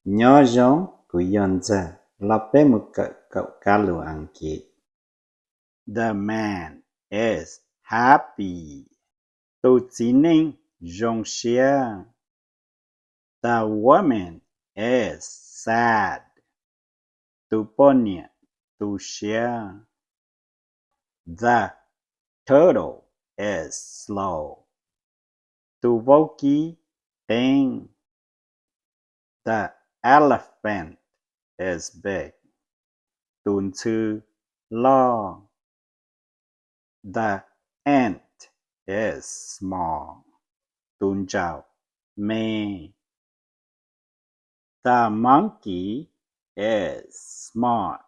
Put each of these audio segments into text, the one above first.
Nyob zoo, kuv yog Ntxawg, los peb mus kawm kaum kab lus Askiv. The man is happy. Tus txiv neej zoo siab. The woman is sad. Tus poj niam tu siab. The turtle is slow. Tus vaub kib qeeb. The elephant is big. Tus ntxhw loj. The ant is small. Tus ntsaum me. The monkey is smart.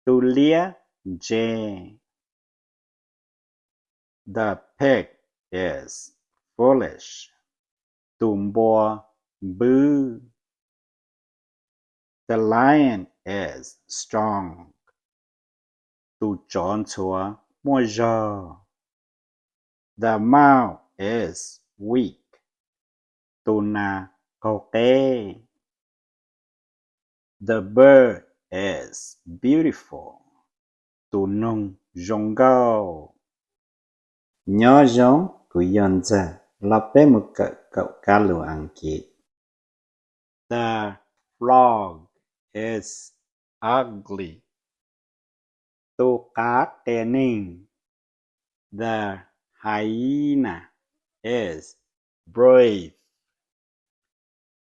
Tus liab ntse. The pig is foolish. Tus npua npwb. The lion is strong. Tus tsov ntxhuav muaj zog. The mouse is weak. Tus nas qaug qeb. The bird is beautiful. Tus noog zoo nkauj. Nyob zoo, kuv yog Ntxawg, los peb mus kawm kaum kab lus Askiv. The frog is ugly. Tus qav qias neeg. The hyena is brave.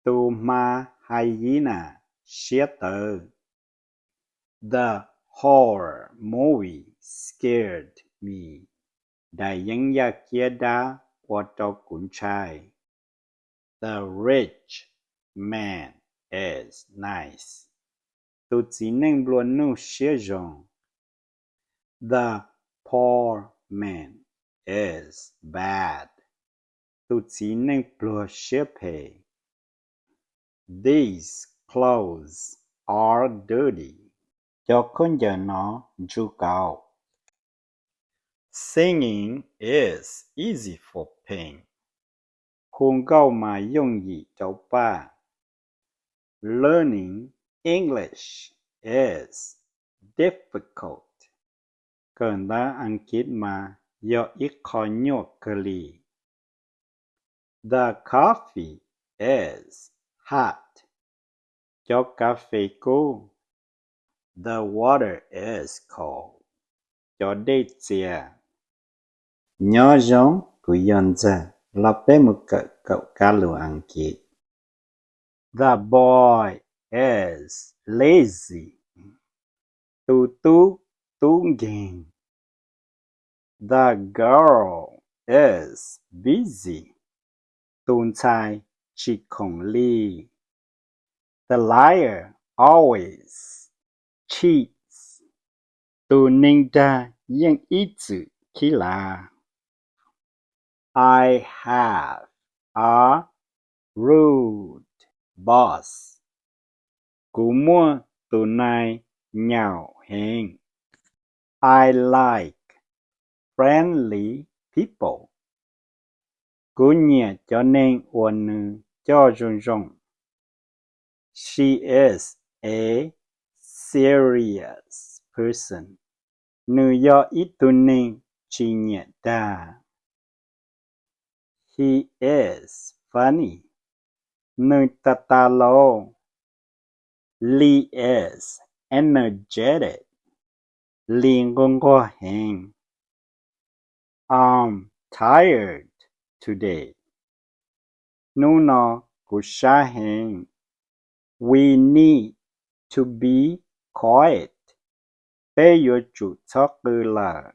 Tus hma hyena siab tawv. The horror movie scared me. Daim yeeb yaj kiab dab ua rau kuv ntshai. The rich man is nice. Tus txiv neej nplua nuj siab zoo. The poor man is bad. Tus txiv neej pluag siab phem. These clothes are dirty. Cov khaub ncaws no ntsuj kaus. Singing is easy for Pheej. Hu nkauj mas yooj yim rau Paj. Learning English is difficult. Kawm ntawv Askiv mas yog ib qho nyuaj kawg li. The coffee is hot. Cov kas fes kub. The water is cold. Cov dej txias. Nyob zoo, kuv yog Ntxawg, los peb mus kawm kaum kab lus Askiv. The boy is lazy. Tus tub tub nkeeg. The girl is busy. Tus ntxhais tsis khoom li. The liar always cheats. Tus neeg dag yeej ib txwm khib lav. I have a rude boss. Kuv muaj tus nai nyaum heev. I like friendly people. Kuv nyiam cov neeg uas nws coj zoo zoo. She is a serious person. Nws yog ib tug neeg tsis nyiam dag. He is funny. Nws tas tas lauj. Lee is energetic. Lee nquag nquag heev. I'm tired today. Hnub no kuv sab heev. We need to be quiet. Peb yuav tsum txhob qw lawm.